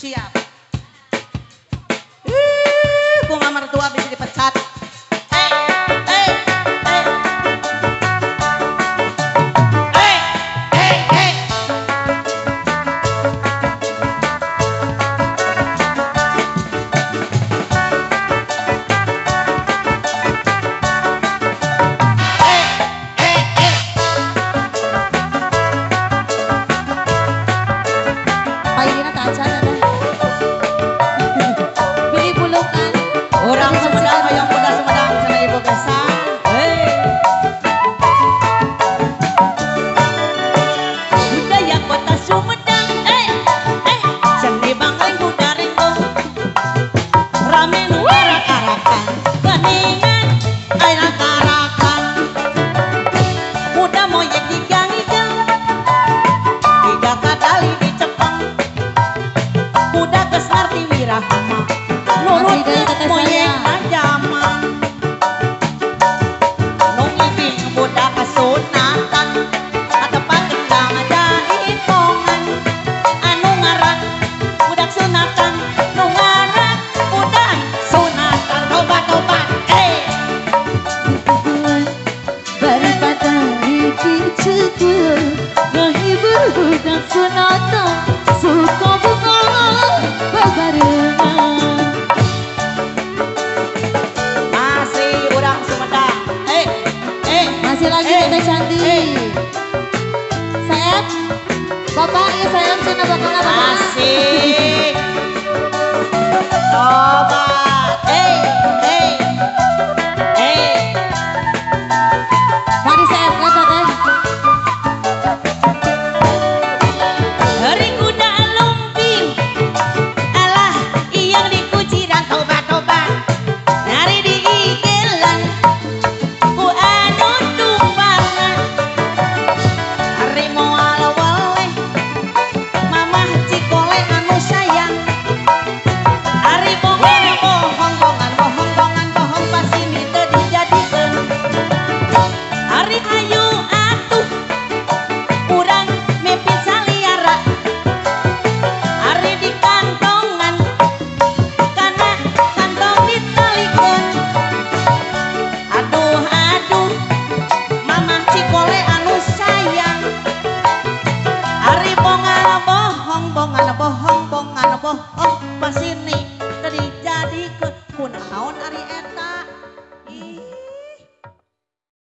Siap. Ih, bunga mertua bisa dipecat. Orang Sumedang, hoyong muda Sumedang, sana ibu kesang. Budaya kota Sumedang, seni bangling kuda renggong, rame nu arak-arakan, geningan arak-arakan, muda moyek digang-igang, tiga kadali dicepeng, muda geus ngarti wirahama. Nurut moyek jaman nu ngibing budak kasunatan atepa kendang jaipongan anu ngaran budak sunatan nu ngaran budak sunatan tobat-tobat Baripata dicekul ngahibur budak sunatan suka bunga babarengan. Masih lagi teteh cantik. Sayang, bapak ya sayang cina bakal apa? Asik. Tobat.